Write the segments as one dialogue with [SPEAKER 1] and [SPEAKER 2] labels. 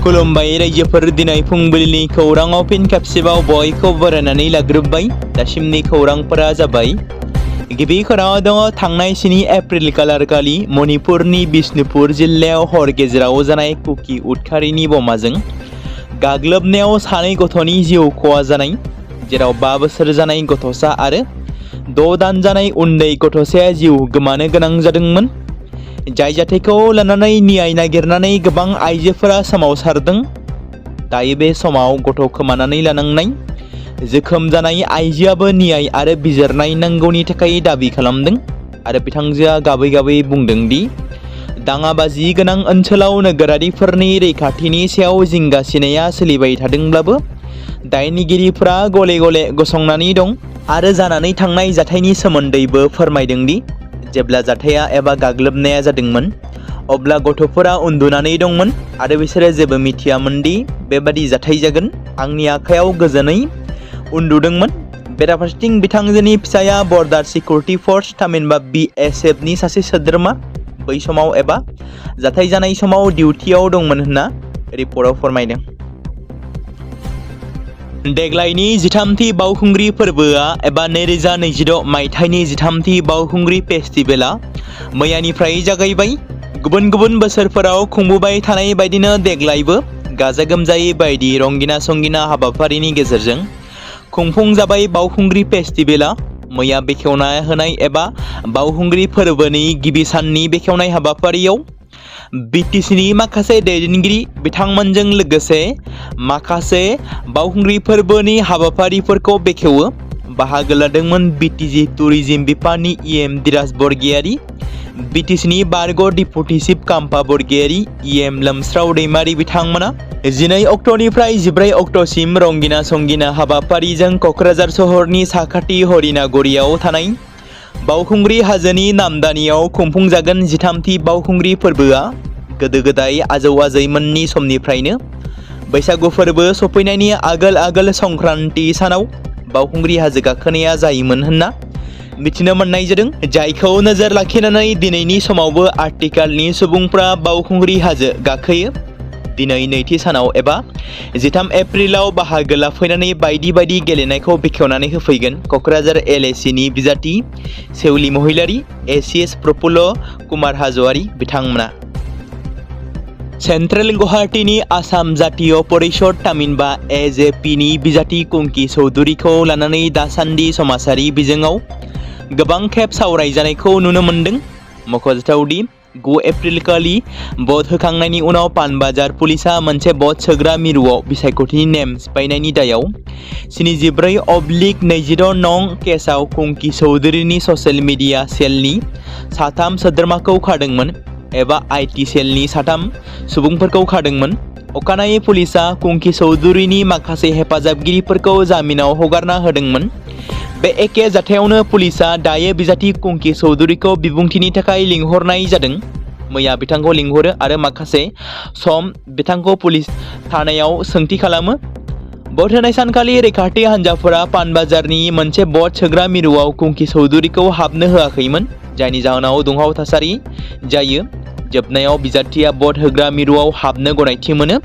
[SPEAKER 1] खुलुमबाय रायजोफोर दिनै फुंबिलिनि खौराङाव फिन खेबसेबाव बयखौ बरायनानै लाग्रोबाय। दासिमनि खौरांफोरा जाबाय। गिबि खौराङाव दङ थांनाय 7 एप्रिल खालारखालि मणिपुरनि बिष्णुपुर जिल्लायाव हर गेजेराव जानाय कुकी उदखारिनि बमाजों गाग्लोबनायाव 2 गथ'नि जिउ खहा जानाय, जेराव 5 बोसोर जानाय गथ'सा आरो 6 दान जानाय उन्दै गथ'साया जिउ गोमानो गोनां जादोंमोन। जाय जाथायखौ लानानै न्याय नागिरनानै गोबां आइजोफोरा सोमावसारदों। दायो बे समाव गथ' खोमानानै लानांनाय जोखोम जानाय आइजोआबो न्याय आरो बिजिरनाय नांगौनि थाखाय दाबि खालामदों आरो बिथांजोआ गाबै गाबै बुंदों दि दाङाबाजि गोनां ओनसोलाव नोगोरारिफोरनि रैखाथिनि सायाव जिंगासिनाया सोलिबाय थादोंब्लाबो दायनिगिरिफोरा गले गले गसंनानै दं आरो जानानै थांनाय जाथायनि सोमोन्दैबो फोरमायदों दि जेब्ला जाथाया एबा गाग्लोबनाया जादोंमोन अब्ला गथ'फोरा उन्दुनानै दंमोन आरो बिसोरो जेबो मिथियामोन दि बेबादि जाथाय जागोन। आंनि आखायाव गोजोनै उन्दुदोंमोन। बेराफारसेथिं बिथांजोनि फिसाया बर्डार सिकिउरिटि फर्स थामहिनबा BSF नि सासे सोद्रोमा बै समाव एबा जाथाय जानाय समाव डिउटियाव दंमोन होनना रिपर्टआव फोरमायदों। देग्लायनि 13थि बावखुंग्रि फोरबोआ एबा 2026 मायथाइनि 13थि बावखुंग्रि फेस्टिभेला मैयानिफ्राय जागायबाय। गुबुन गुबुन बोसोरफोराव खुंबोबाय थानाय बायदिनो देग्लायबो गाजा गोमजायै बायदि रंगिना संगिना हाबाफारिनि गेजेरजों खुंफुंजाबाय बावखुंग्रि फेस्टिभेला। मैया बेखेवना होनाय एबा बावखुंग्रि फोरबोनि गिबि साननि बेखेवनाय हाबाफारियाव BTCनि माखासे दैदेनगिरि बिथांमोनजों लोगोसे माखासे बावखुंग्रि फोरबोनि हाबाफारिफोरखौ बेखेवो बाहागो लादोंमोन BTC टुरिज्म बिफाननि EM धीराज बरगयारी, BTCनि बारग' deputy chief CAMPA Bargayary, EM लोमस्राव दैमारि बिथांमोना 12 अक्ट'निफ्राय 14 अक्ट'सिम रंगिना संगिना हाबाफारिजों क'क्राझार सहरनि साखाथि हरिनागरियाव थानाय बावखुंग्रि हाजोनि नामदानियाव खुंफुंजागोन। 13थि बावखुंग्रि फोरबोआ गोदो गोदाय आजौ आजैमोननि समनिफ्रायनो बैसागु फोरबो सफैनायनि आगोल आगोल संक्रान्ति सानाव बावखुंग्रि हाजो गाखोनाया जायोमोन होनना मिथिनो मोननाय जादों। जायखौ नोजोर लाखिनानै दिनैनि समावबो आथिखालनि सुबुंफ्रा बावखुंग्रि हाजो गाखोयो। दिनै नैथि सानाव एबा 13 एप्रिलाव बाहागो लाफैनानै बायदि बायदि गेलेनायखौ बेखेवनानै होफैगोन क'क्राझार LACनि बिजाथि सेउलि महिलारि, ACS प्रफुल्ल कुमार हाज'वारि बिथांमोना। सेन्ट्रेल गुवाहाटीनि आसाम जातीय परिषद थामहिनबा AJPनि बिजाथि कुंकी चौधुरीखौ लानानै दासान्दि समाजारि बिजोङाव गोबां खेब सावरायजानायखौ नुनो मोन्दों। मख'जाथावदि 9 एप्रिल खालि भट होखांनायनि उनाव पानबाजार पुलिसा मोनसे भट सोग्रा मिरुआव बिसायख'थिनि नेम सिफायनायनि दायाव 74/26 नं केसआव कुंकी चौधुरीनि ससियेल मिडिया सेलनि 3 सोद्रोमाखौ खादोंमोन एबा IT सेलनि 3 सुबुंफोरखौ खादोंमोन। अखानायै पुलिसा कुंकी चौधुरीनि माखासे हेफाजाबगिरिफोरखौ जामिनाव हगारना होदोंमोन। बे एखे जाथायावनो पुलिसा दायो बिजाथि कुंकी चौधुरीखौ बिबुंथिनि थाखाय लिंहरनाय जादों। मैया बिथांखौ लिंहरो आरो माखासे सम बिथांखौ पुलिस थानायाव सोंथि खालामो। भट होनाय सानखालि रैखाथि हान्जाफोरा पानबाजारनि मोनसे भट सोग्रा मिरुआव कुंकी चौधुरीखौ हाबनो होआखैमोन, जायनि जाहोनाव दुंहाव थासारि जायो। जोबनायाव बिजाथिया भट होग्रा मिरुआव हाबनो गनायथि मोनो।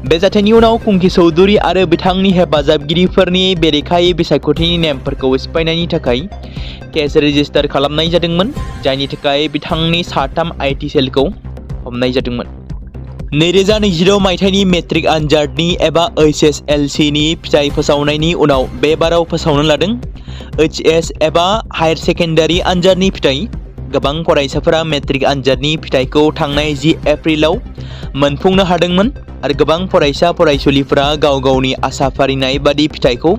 [SPEAKER 1] बे जाथायनि उनाव कुंकी चौधुरी आरो बिथांनि हेफाजाबगिरिफोरनि बेरेखायै बिसायख'थिनि नेमफोरखौ सिफायनायनि थाखाय केस रेजिस्टार खालामनाय जादोंमोन, जायनि थाखाय बिथांनि 3 IT सेलखौ हमनाय जादोंमोन। 2026 मायथाइनि मेट्रिक आनजादनि एबा HSLCनि फिथाइ फोसावनायनि उनाव बे बाराव फोसावनो लादों। HS एबा हायार सेकेन्डारि आनजादनि फिथाइ। गोबां फरायसाफोरा मेट्रिक आनजादनि फिथाइखौ थांनाय 10 एप्रिलाव मोनफुंनो हादोंमोन आरो गोबां फरायसा फरायसुलिफोरा गाव गावनि आसा फारिनाय बादि फिथाइखौ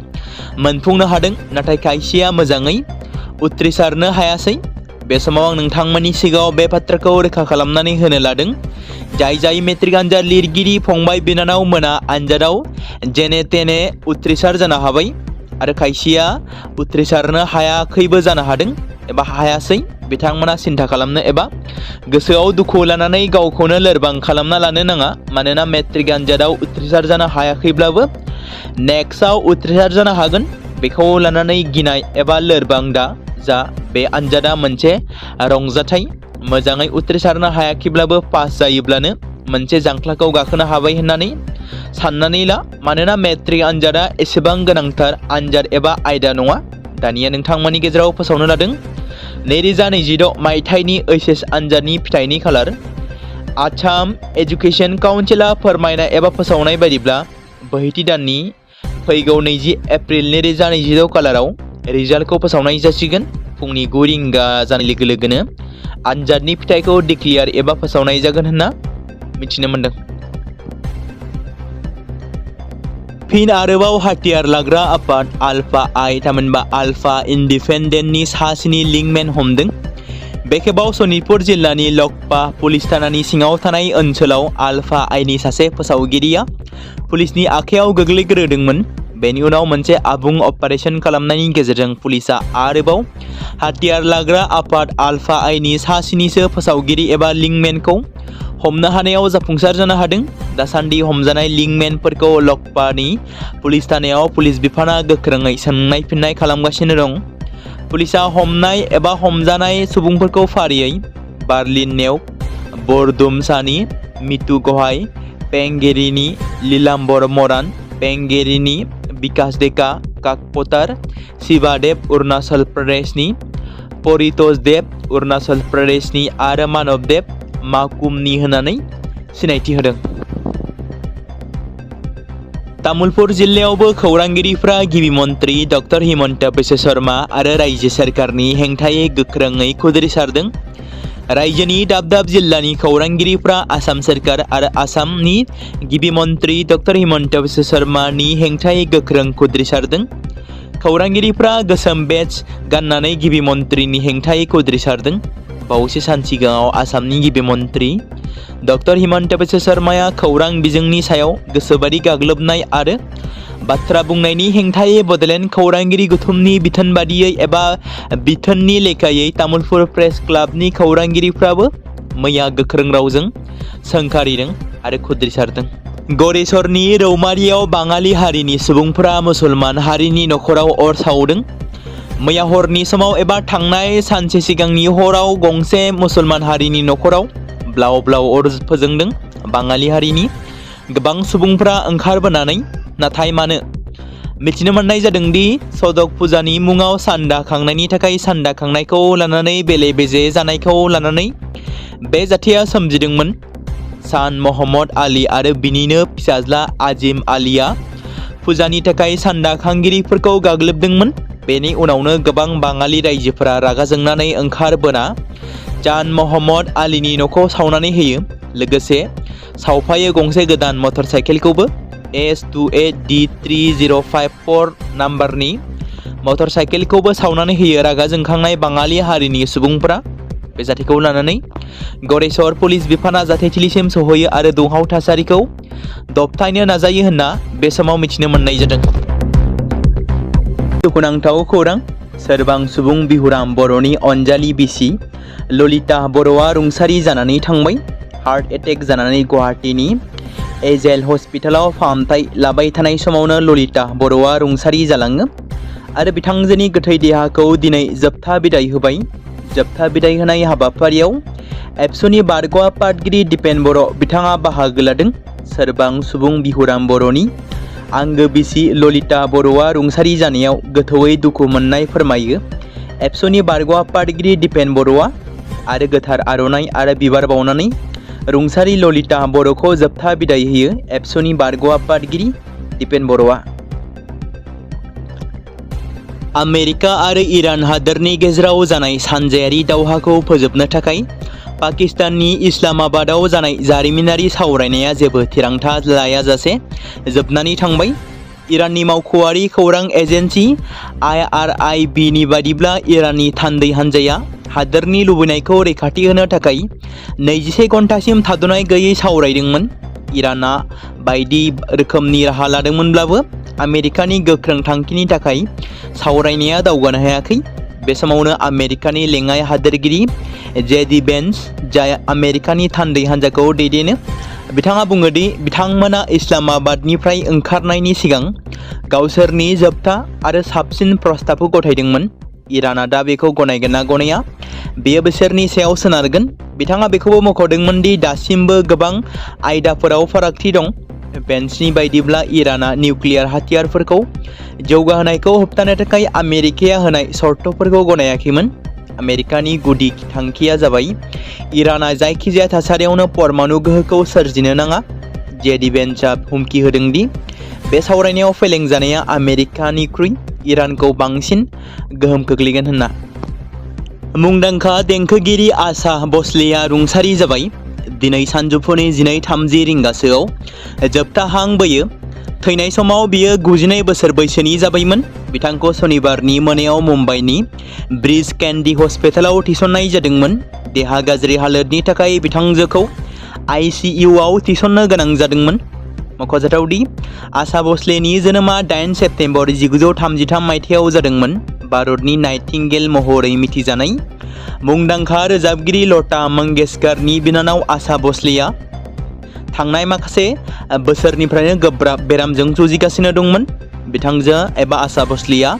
[SPEAKER 1] मोनफुंनो हादों, नाथाय खायसेया मोजाङै उथ्रिसारनो हायासै। बे समाव आं नोंथांमोननि सिगाङाव बे बाथ्राखौ रोखा खालामनानै होनो लादों, जाय मेट्रिक आनजाद लिरगिरि फंबाय बिनानाव मोना आनजादाव जेने तेने उथ्रिसार जानो हाबाय आरो खायसेया उथ्रिसारनो हायाखैबो जानो हादों एबा हायासै। बिथांमोना सिन्था खालामनो एबा गोसोआव दुखु लानानै गावखौनो लोरबां खालामना लानो नाङा, मानोना मेट्रिक आनजादाव उथ्रिसार जानो हायाखैब्लाबो नेक्स्टआव उथ्रिसार जानो हागोन। बेखौ लानानै गिनाय एबा लोरबां दा जा। बे आनजादा मोनसे रंजाथाइ। मोजाङै उथ्रिसारनो हायाखैब्लाबो पास जायोब्लानो मोनसे जांख्लाखौ गाखोनो हाबाय होननानै साननानै ला, मानोना मेट्रिक आनजादा एसेबां गोनांथार आनजाद एबा आयदा नङा। दानिया नोंथांमोननि गेजेराव फोसावनो लादों 2026 मायथाइनि ओइचएस आनजादनि फिथाइनि खालार। आसाम एजुकेशन काउन्सिलआ फोरमायनाय एबा फोसावनाय बायदिब्ला बोहैथि दाननि फैगौ 20 एप्रिल 2026 खालाराव रिजाल्टखौ फोसावनाय जासिगोन। फुंनि 9 रिंगा जानाय लोगो लोगोनो आनजादनि फिथाइखौ डिक्लेयार एबा फोसावनाय जागोन होनना मिथिनो मोनदों। फिन आरोबाव हाथियार लाग्रा आफाद ULFA-I थामहिनबा आल्फा इन्डिपेन्डेन्टनि सासिनि लिंकमेन हमदों। बे खेबाव सनितपुर जिल्लानि लखपा पुलिस थानानि सिङाव थानाय ओनसोलाव ULFA-Iनि सासे फोसावगिरिया पुलिसनि आखायाव गोग्लैग्रोदोंमोन। बेनि उनाव मोनसे आबुं अपारेशन खालामनायनि गेजेरजों पुलिसा आरोबाव हाथियार लाग्रा आफाद ULFA-Iनि सासिनिसो फोसावगिरि एबा लिंकमेनखौ हमनो हानायाव जाफुंसार जानो हादों। दासान्दि हमजानाय लिंकमेनफोरखौ लखपानि पुलिस थानायाव पुलिस बिफाना गोख्रोङै सोंनाय फिननाय खालामगासिनो दं। पुलिसा हमनाय एबा हमजानाय सुबुंफोरखौ फारियै बार्लिन नेउक, बरदुमसानि मितु गहाय, पेंगेरिनि लीलाम्बर मरान, पेंगेरिनि विकास डेका काकपतार, शिवादेव अरुणाचल प्रदेशनि, परितोष देव अरुणाचल प्रदेशनि आरो मानवदेव माकुमनि होननानै सिनायथि होदों। तामुलपुर जिल्लायावबो खौरांगिरिफ्रा गिबि मन्त्रि डक्टर हिमन्त बिश्व शर्मा आरो रायजो सोरखारनि हेंथायै गोख्रोङै खुद्रिसारदों। रायजोनि दाब दाब जिल्लानि खौरांगिरिफ्रा आसाम सोरखार आरो आसामनि गिबि मन्त्रि डक्टर हिमन्त बिश्व शर्मानि हेंथायै गोख्रों खुद्रिसारदों। खौरांगिरिफ्रा गोसोम बेज गाननानै गिबि मन्त्रिनि हेंथायै खुद्रिसारदों। बावैसो सान सिगाङाव आसामनि गिबि मन्त्रि डक्टर हिमन्त बिश्व शर्माया खौरां बिजोंनि सायाव गोसोबादि गाग्लोबनाय आरो बाथ्रा बुंनायनि हेंथायै बड'लेण्ड खौरांगिरि गौथुमनि बिथोन बादियै एबा बिथोननि लेखायै तामुलपुर प्रेस क्लाबनि खौरांगिरिफ्राबो मैया गोख्रों रावजों सोंखारिदों आरो खुद्रिसारदों। गरेस्वरनि रौमारियाव बाङालि हारिनि सुबुंफोरा मुसलमान हारिनि नखराव अर सावदों। मैया हरनि समाव एबा थांनाय सानसे सिगांनि हराव गंसे मुसलमान हारिनि नखराव ब्लाव ब्लाव अर फोजोंदों बाङालि हारिनि गोबां सुबुंफ्रा ओंखारबोनानै। नाथाय मानो? मिथिनो मोननाय जादोंदि सदक फुजानि मुङाव सान्दा खांनायनि थाखाय सान्दा खांनायखौ लानानै बेले बेजे जानायखौ लानानै बे जाथाया सोमजिदोंमोन। सान महम्मद आली आरो बिनिनो फिसाज्ला आजिम आलीया फुजानि थाखाय सान्दा खांगिरिफोरखौ गाग्लोबदोंमोन। बेनि उनावनो गोबां बाङालि रायजोफोरा रागा जोंनानै ओंखारबोना जान महम्मद आलीनि न'खौ सावनानै होयो। लोगोसे सावफायो गंसे गोदान मटर साइकेलखौबो S28D3054 नाम्बारनि मटर साइकेलखौबो सावनानै होयो। रागा जोंखांनाय बाङालि हारिनि सुबुंफोरा बे जाथायखौ लानानै गरेस्वर पुलिस बिफाना जाथायथिलिसिम सहैयो आरो दुंहाव थासारिखौ दबथायनो नाजायो होनना बे समाव मिथिनो मोननाय जादों। दुखुनांथाव खौरां, सोरबां सुबुं बिहुराम बर'नि अनजालि बिसि ललिता बर'आ रुंसारि जानानै थांबाय। हार्ट एटेक जानानै गुवाहाटीनि एजेल हस्पिटालाव फाहामथाय लाबाय थानाय समावनो ललिता बर'आ रुंसारि जालाङो आरो बिथांजोनि गोथै देहाखौ दिनै जोबथा बिदाय होबाय। जोबथा बिदाय होनाय हाबाफारियाव एबसुनि बारग' आफादगिरि दिपेन बर' बिथाङा बाहागो लादों। सोरबां सुबुं बिहुराम बर'नि आंगो बिसि ललिता बर'आ रुंसारि जानायाव गोथौयै दुखु मोननाय फोरमायो एबसुनि बारग' आफादगिरि दिपेन बर'आ आरो गोथार आर'नाइ आरो बिबार बावनानै रुंसारि ललिता बर'खौ जोबथा बिदाय होयो एबसुनि बारग' आफादगिरि दिपेन बर'आ। आमेरिका आरो इरान हादोरनि गेजेराव जानाय सानजायारि दावहाखौ फोजोबनो थाखाय पाकिस्ताननि इस्लामाबादाव जानाय जारिमिनारि सावरायनाया जेबो थिरांथा लायाजासे जोबनानै थांबाय। इराननि मावख'आरि खौरां एजेन्सि IRIBनि बादिब्ला इराननि थान्दै हान्जाया हादोरनि लुबैनायखौ रैखाथि होनो थाखाय 21 घन्टासिम थाद'नाय गैयै सावरायदोंमोन। इराना बायदि रोखोमनि राहा लादोंमोनब्लाबो आमेरिकानि गोख्रों थांखिनि थाखाय सावरायनाया दावगानो हायाखै। बे समावनो आमेरिकानि लेङाइ हादोरगिरि JD Vance, जाय आमेरिकानि थान्दै हान्जाखौ दैदेनो, बिथाङा बुङो दि बिथांमोना इस्लामाबादनिफ्राय ओंखारनायनि सिगां गावसोरनि जोबथा आरो साबसिन प्रस्ताबखौ गथायदोंमोन। इराना दा बेखौ गनायगोन ना गनाया बेयो बिसोरनि सायाव सोनारगोन। बिथाङा बेखौबो मख'दोंमोन दि दासिमबो गोबां आयदाफोराव फारागथि दं। बेन्सनि बायदिब्ला इराना निउक्लियार हाथियारफोरखौ जौगाहोनायखौ होबथानो थाखाय आमेरिकाया होनाय सर्तफोरखौ गनायाखैमोन। आमेरिकानि गुदि थांखिया जाबाय इराना जायखिजाया थासारियावनो परमाणु गोहोखौ सोरजिनो नाङा। जेडी बेन्सआ हुमखि होदों दि बे सावरायनायाव फेलें जानाया आमेरिकानिख्रुइ इरानखौ बांसिन गोहोम खोख्लैगोन होनना। मुंदांखा देंखोगिरि आशा भस्लेया रुंसारि जाबाय। दिनै सानजौफुनि 12:30 रिंगासोआव जोबथा हां बोयो। थैनाय समाव बियो 92 बोसोर बैसोनि जाबायमोन। बिथांखौ सनिबारनि मोनायाव मुम्बाइनि ब्रिज केन्डी हस्पिटालाव थिसननाय जादोंमोन। देहा गाज्रि हालोदनि थाखाय बिथांजोखौ ICU आव थिसननो गोनां जादोंमोन। मख'जाथावदि आशा भस्लेनि जोनोमा 8 सेप्तेम्बर 1933 मायथाइयाव जादोंमोन। भारतनि नाइटिंगेल महरै मिथिजानाय मुंदांखा रोजाबगिरि लता मंगेशकरनि बिनानाव आशा भस्लेया थांनाय माखासे बोसोरनिफ्रायनो गोब्राब बेरामजों जुजिगासिनो दंमोन। बिथांजो एबा आशा भस्लेया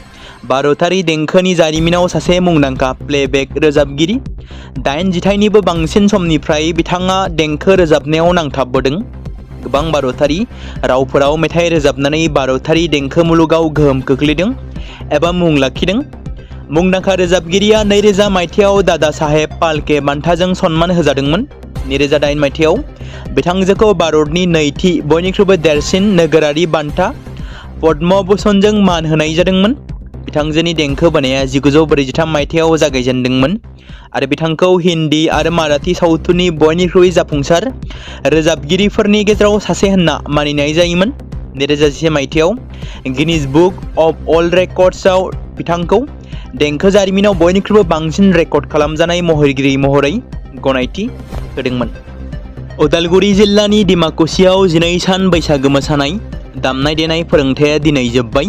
[SPEAKER 1] भारतारि देंखोनि जारिमिनाव सासे मुंदांखा प्लेबेक रोजाबगिरि। 8 जिथाइनिबो बांसिन समनिफ्राय बिथाङा देंखो रोजाबनायाव नांथाबबोदों। गोबां भारतारि रावफोराव मेथाइ रोजाबनानै भारतारि देंखो मुलुगाव गोहोम खोख्लैदों एबा मुं लाखिदों। मुंदांखा रोजाबगिरिया 2000 मायथाइयाव दादा साहेब फाल्के बान्थाजों सनमान होजादोंमोन। 2008 मायथाइयाव बिथांजोखौ भारतनि नैथि बयनिख्रुइबो देरसिन नोगोरारि बान्था पद्म भूषणजों मान होनाय जादोंमोन। बिथांजोनि देंखो बोनाया 1943 मायथाइयाव जागायजेनदोंमोन आरो बिथांखौ हिन्दी आरो माराठी सावथुननि बयनिख्रुइ जाफुंसार रोजाबगिरिफोरनि गेजेराव सासे होनना मानिनाय जायोमोन। 2011 मायथाइयाव गिनीज बुक अफ वर्ल्ड रेकर्ड्सआव बिथांखौ देंखो जारिमिनाव बयनिख्रुइबो बांसिन रेकर्ड खालामजानाय महरगिरि महरै गनायथि होदोंमोन। उदालगुरि जिल्लानि डिमाकुसियाव 12 सान बैसागो मोसानाय दामनाय देनाय फोरोंथाया दिनै जोब्बाय।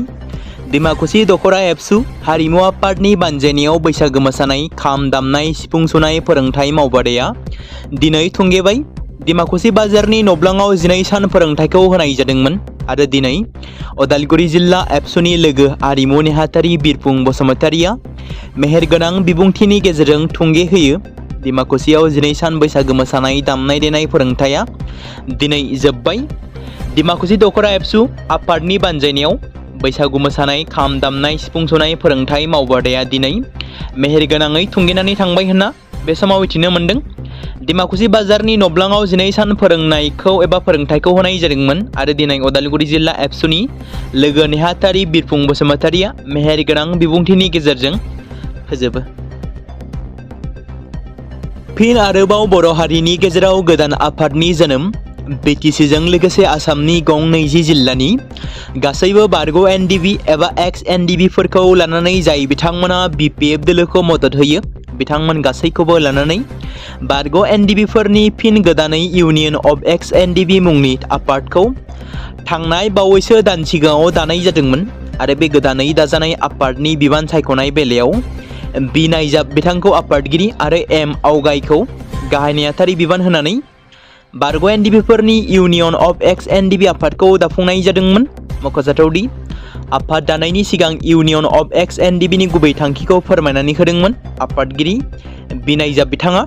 [SPEAKER 1] डिमाकुसि दख'रा एबसु हारिमु आफादनि बानजायनायाव बैसागो मोसानाय खाम दामनाय सिफुं सुनाय फोरोंथाय मावबादाया दिनै थुंगेबाय। डिमाकुसि बाजारनि नब्लाङाव 12 सान फोरोंथायखौ होनाय जादोंमोन आरो दिनै उदालगुरि जिल्ला एबसुनि लोगो आरिमु नेहाथारि बिरफुं बसुमतारिया मेहेरगोनां बिबुंथिनि गेजेरजों थुंगे होयो। डिमाकुसियाव 12 सान बैसागो मोसानाय दामनाय देनाय फोरोंथाया दिनै जोब्बाय। डिमाकुसि दख'रा एबसु आफादनि बानजायनायाव बैसागु मोसानाय खाम दामनाय सिफुं सुनाय फोरोंथाय मावबादाया दिनै मेहेरगोनाङै थुंगेनानै थांबाय होनना बे समाव मिथिनो मोन्दों। डिमाकुसि बाजारनि नब्लाङाव 12 सान फोरोंनायखौ एबा फोरोंथायखौ होनाय जादोंमोन आरो दिनै उदालगुरि जिल्ला एबसुनि लोगो नेहाथारि बिरफुं बसुमतारिया मेहेरगोनां बिबुंथिनि गेजेरजों फोजोबो। फिन आरोबाव बर' हारिनि गेजेराव गोदान आफादनि जोनोम। BTCजों लोगोसे आसामनि गं 20 जिल्लानि गासैबो बारग' NDB एबा ex-NDBफोरखौ लानानै जाय बिथांमोना BPF दोलोखौ मदद होयो बिथांमोन गासैखौबो लानानै बारग' NDBफोरनि फिन गोदानै इउनियन अफ ex-NDB मुंनि आफादखौ थांनाय बावैसो दान सिगाङाव दानाय जादोंमोन आरो बे गोदानै दाजानाय आफादनि बिबान सायख'नाय बेलायाव B नायजाब बिथांखौ आफादगिरि आरो M आवगायखौ गाहाय नेहाथारि बिबान होनानै बारग' NDBफोरनि इउनियन अफ ex-NDB आफादखौ दाफुंनाय जादोंमोन। मख'जाथावदि आफाद दानायनि सिगां इउनियन अफ ex-NDBनि गुबै थांखिखौ फोरमायनानै होदोंमोन आफादगिरि B नायजाब बिथाङा,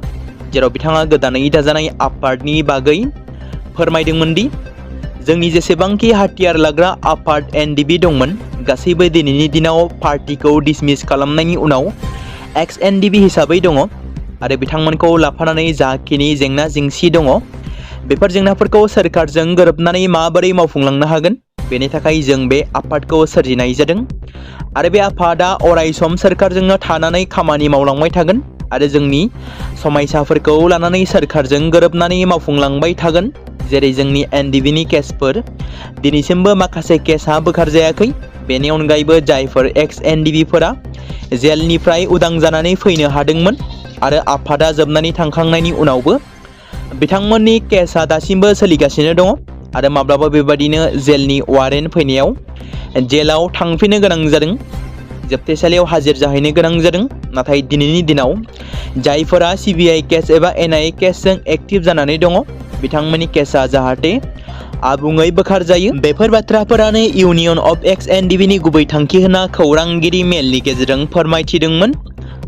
[SPEAKER 1] जेराव बिथाङा गोदानै दाजानाय आफादनि बागै फोरमायदोंमोन दि जोंनि जेसेबांखि हाथियार लाग्रा आफाद NDB दंमोन गासैबो दिनैनि दिनाव पार्टिखौ डिसमिस खालामनायनि उनाव ex-NDB हिसाबै दङ आरो बिथांमोनखौ लाफानानै जाखिनि जेंना जेंसि दङ बेफोर जेंनाफोरखौ सोरखारजों गोरोबनानै माबोरै मावफुंलांनो हागोन बेनि थाखाय जों बे आफादखौ सोरजिनाय जादों आरो बे आफादा अरायसम सोरखारजोंनो थानानै खामानि मावलांबाय थागोन आरो जोंनि समायसाफोरखौ लानानै सोरखारजों गोरोबनानै मावफुंलांबाय थागोन। जेरै जोंनि NDBनि केसफोर दिनैसिमबो माखासे केसआ बोखारजायाखै। बेनि अनगायैबो जायफोर ex-NDBफोरा जेलनिफ्राय उदां जानानै फैनो हादोंमोन आरो आफादा जोबनानै थांखांनायनि उनावबो बिथांमोननि केसआ दासिमबो सोलिगासिनो दङ आरो माब्लाबा बेबादिनो जेलनि वारेन्ट फैनायाव जेलाव थांफिननो गोनां जादों, जोबथेसालियाव हाजिर जाहैनो गोनां जादों। नाथाय दिनैनि दिनाव जायफोरा CBI केस एबा NIA केसजों एक्टिभ जानानै दङ बिथांमोननि केसआ जाहाथे आबुङै बोखारजायो। बेफोर बाथ्राफोरानो इउनियन अफ एक्स-NDFB नि गुबै थांखि होना खौरांगिरि मेलनि गेजेरजों फोरमायथिदोंमोन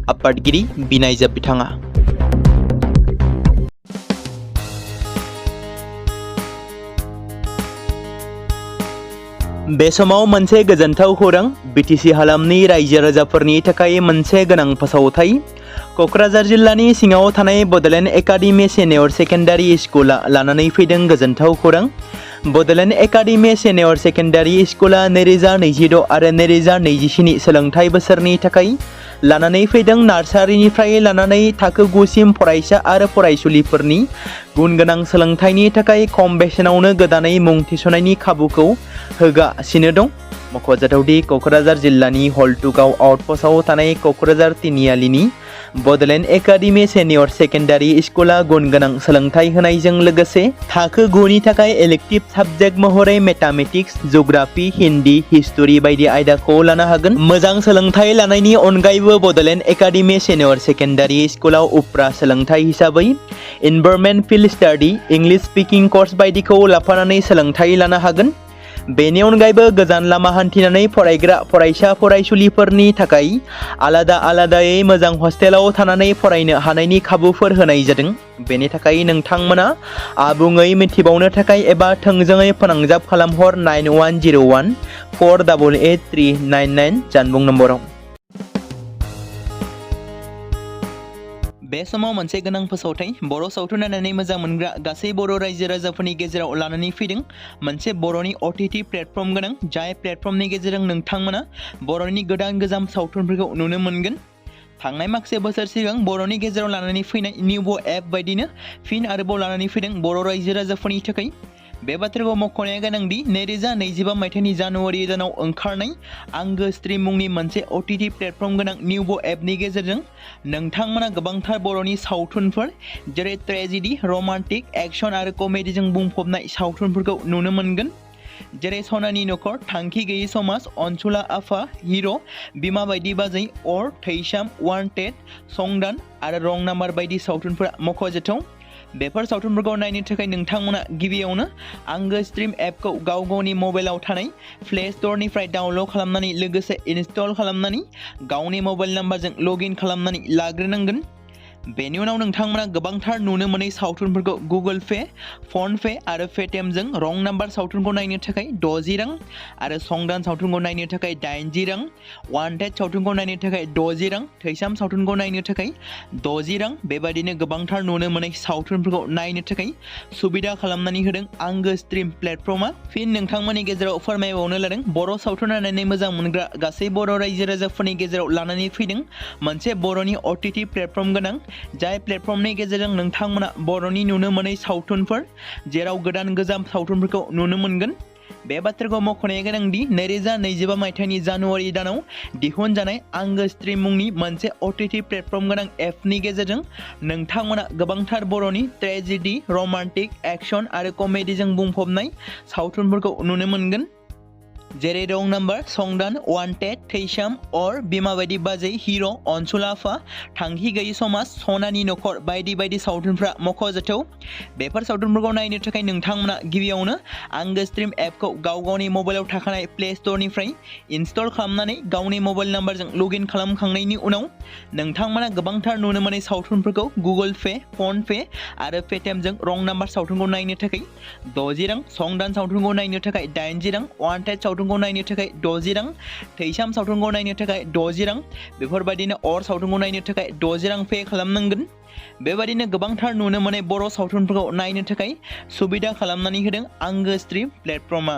[SPEAKER 1] आफादगिरि बिनायजाब बिथाङा। बे समाव मोनसे गोजोनथाव खौरां BTC हालामनि रायजो राजाफोरनि थाखाय मोनसे गोनां फोसावथाय। क'क्राझार जिल्लानि सिङाव थानाय बड'लेण्ड एकाडेमि सिनियर सेकेन्डारि स्कुला लानानै फैदों गोजोनथाव खौरां। बड'लेण्ड एकाडेमि सिनियर सेकेन्डारि स्कुला 2026 आरो 2027 सोलोंथाइ बोसोरनि थाखाय लानानै फैदों नार्सारिनिफ्राय लानानै थाखो 9 सिम फरायसा आरो फरायसुलिफोरनि गुन गोनां सोलोंथाइनि थाखाय खम बेसेनावनो गोदानै मुं थिसननायनि खाबुखौ होगासिनो दं। मख'जाथावदि क'क्राझार जिल्लानि हल्टुगाव आउटपस्टआव थानाय क'क्राझार तिनिआलिनि बड'लेण्ड एकाडेमि सिनियर सेकेन्डारि स्कुला गुन गोनां सोलोंथाइ होनायजों लोगोसे थाखो 9 नि थाखाय इलेक्टिभ साबजेक्ट महरै मेथामेटिक्स, जिअ'ग्राफि, हिन्दी, हिस्टरि बायदि आयदाखौ लानो हागोन। मोजां सोलोंथाइ लानायनि अनगायैबो बड'लेण्ड एकाडेमि सिनियर सेकेन्डारि स्कुलाव उफ्रा सोलोंथाइ हिसाबै environment field study, English speaking course बायदिखौ लाफानानै सोलोंथाइ लानो हागोन। बेनि अनगायैबो गोजान लामा हान्थिनानै फरायग्रा फरायसा फरायसुलिफोरनि थाखाय आलादा आलादायै मोजां हस्टेलाव थानानै फरायनो हानायनि खाबुफोर होनाय जादों। बेनि थाखाय नोंथांमोना आबुङै मिथिबावनो थाखाय एबा थोंजोङै फोनांजाब खालामहर 9101 488 399 जानबुं नम्बराव। बे समाव मोनसे गोनां फोसावथाय बर' सावथुन नायनानै मोजां मोनग्रा गासै बर' रायजो राजाफोरनि गेजेराव लानानै फैदों मोनसे बर'नि OTT प्लेटफर्म गोनां, जाय प्लेटफर्मनि गेजेरजों नोंथांमोना बर'नि गोदान गोजाम सावथुनफोरखौ नुनो मोनगोन। थांनाय माखासे बोसोर सिगां बर'नि गेजेराव लानानै फैनाय निउबो एप बायदिनो फिन आरोबाव लानानै फैदों बर' रायजो राजाफोरनि थाखाय। बे बाथ्राखौ मख'नाया गोनांदि 2025 मायथाइनि जानुवारि दानाव ओंखारनाय आंगो स्ट्रिम मुंनि मोनसे OTT प्लेटफर्म गोनां निउबो एपनि गेजेरजों नोंथांमोना गोबांथार बर'नि सावथुनफोर जेरै ट्रेजेडि, रमान्टिक, एक्शन आरो कमेडिजों बुंफबनाय सावथुनफोरखौ नुनो मोनगोन। जेरै सनानि नखर, थांखि गैयै समाज, अनसुला आफा, हिर', बिमा बायदि बाजै, अर, थैसाम, वान्टेड, संदान आरो रं नाम्बार बायदि सावथुनफोरा मख'जाथाव। बेफोर सावथुनफोरखौ नायनो थाखाय नोंथांमोना गिबियावनो आंगो स्ट्रिम एपखौ गाव गावनि मबाइलाव थानाय प्ले स्ट'रनिफ्राय डाउनल'ड खालामनानै लोगोसे इनस्टल खालामनानै गावनि मबाइल नाम्बारजों लगइन खालामनानै लाग्रोनांगोन। बेनि उनाव नोंथांमोना गोबांथार नुनो मोनै सावथुनफोरखौ गुगोल पे, फन पे आरो पेटिएमजों रं नाम्बार सावथुनखौ नायनो थाखाय 60 रां आरो संदान सावथुनखौ नायनो थाखाय 80 रां, वान्टेड सावथुनखौ नायनो थाखाय 60 रां, थैसाम सावथुनखौ नायनो थाखाय 60 रां बेबायदिनो गोबांथार नुनो मोनै सावथुनफोरखौ नायनो थाखाय सुबिदा खालामनानै होदों आंगो स्ट्रिम प्लेटफर्मा। फिन नोंथांमोननि गेजेराव फोरमायबावनो लादों बर' सावथुन नायनानै मोजां मोनग्रा गासै बर' रायजो राजाफोरनि गेजेराव लानानै फैदों मोनसे बर'नि OTT प्लेटफर्म गोनां, जाय प्लेटफर्मनि गेजेरजों नोंथांमोना बर'नि नुनो मोनै सावथुनफोर जेराव गोदान गोजाम सावथुनफोरखौ नुनो मोनगोन। बे बाथ्राखौ मख'नाया गोनांदि 2025 मायथाइनि जानुवारि दानाव दिहुनजानाय आंगो स्ट्रिम मुंनि मोनसे OTT प्लेटफर्म गोनां एपनि गेजेरजों नोंथांमोना गोबांथार बर'नि ट्रेजेडि, रमान्टिक, एक्शन आरो कमेडिजों बुंफबनाय सावथुनफोरखौ नुनो मोनगोन। जेरै रं नाम्बार, संदान, वान्टेड, थैसाम, अर, बिमा बायदि बाजै, हिर', अनसुला आफा, थांखि गैयै समाज, सनानि नखर बायदि बायदि सावथुनफ्रा मख'जाथाव। बेफोर सावथुनफोरखौ नायनो थाखाय नोंथांमोना गिबियावनो आंगो स्ट्रिम एपखौ गाव गावनि मबाइलाव थाखानाय प्ले स्ट'रनिफ्राय इनस्टल खालामनानै गावनि मबाइल नाम्बारजों लगइन खालामखांनायनि उनाव नोंथांमोना गोबांथार नुनो मोनै सावथुनफोरखौ गुगोल पे, फन पे आरो पेटिएमजों रं नाम्बार सावथुनखौ नायनो थाखाय 60 रां, संदान सावथुनखौ नायनो थाखाय 80 रां, वान्टेड सावथुनखौ नायनो थाखाय 60 रां, थैसाम सावथुनखौ नायनो थाखाय 60 रां बेफोरबायदिनो अर सावथुनखौ नायनो थाखाय 60 रां पे खालामनांगोन। बेबायदिनो गोबांथार नुनो मोनै बर' सावथुनफोरखौ नायनो थाखाय सुबिदा खालामनानै होदों आंगो स्ट्रिम प्लेटफर्मा।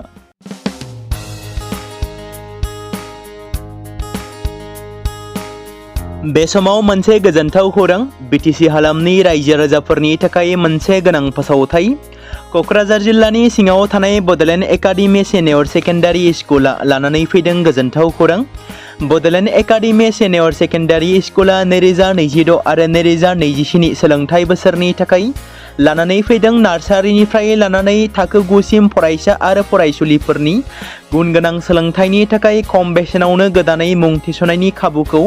[SPEAKER 1] बे समाव मोनसे गोजोनथाव खौरां BTC हालामनि रायजो राजाफोरनि थाखाय मोनसे गोनां फोसावथाय। क'क्राझार जिल्लानि सिङाव थानाय बड'लेण्ड एकाडेमि सिनियर सेकेन्डारि स्कुला लानानै फैदों गोजोनथाव खौरां। बड'लेण्ड एकाडेमि सिनियर सेकेन्डारि स्कुला 2026 आरो 2027 सोलोंथाइ बोसोरनि थाखाय लानानै फैदों नार्सारिनिफ्राय लानानै थाखो 9 सिम फरायसा आरो फरायसुलिफोरनि गुन गोनां सोलोंथाइनि थाखाय खम बेसेनावनो गोदानै मुं थिसननायनि खाबुखौ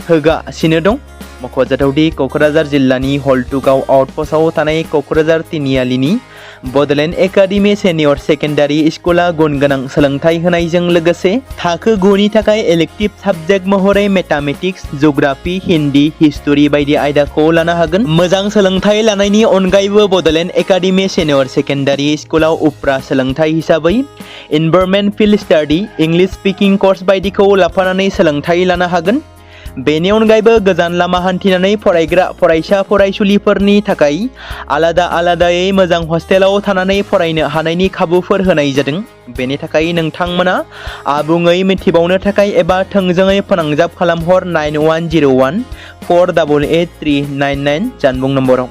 [SPEAKER 1] होगासिनो दं। मख'जाथावदि क'क्राझार जिल्लानि हल्टुगाव आउटपस्टआव थानाय क'क्राझार तिनिआलिनि बड'लेण्ड एकाडेमि सेनियर सेकेन्डारि स्कुला गुन गोनां सोलोंथाइ होनायजों लोगोसे थाखो 9 नि थाखाय इलेक्टिभ साबजेक्ट महरै मेथामेटिक्स, जिअ'ग्राफि, हिन्दी, हिस्टरि बायदि आयदाखौ लानो हागोन। मोजां सोलोंथाइ लानायनि अनगायैबो बड'लेण्ड एकाडेमि सेनियर सेकेन्डारि स्कुलाव उफ्रा सोलोंथाइ हिसाबै environment field study, English speaking course बायदिखौ लाफानानै सोलोंथाइ लानो हागोन। बेनि अनगायैबो गोजान लामा हान्थिनानै फरायग्रा फरायसा फरायसुलिफोरनि थाखाय आलादायै मोजां हस्टेलाव थानानै फरायनो हानायनि खाबुफोर होनाय जादों। बेनि थाखाय नोंथांमोना आबुङै मिथिबावनो थाखाय एबा थोंजोङै फोनांजाब खालामहर 9101 488 399 जानबुं नम्बराव।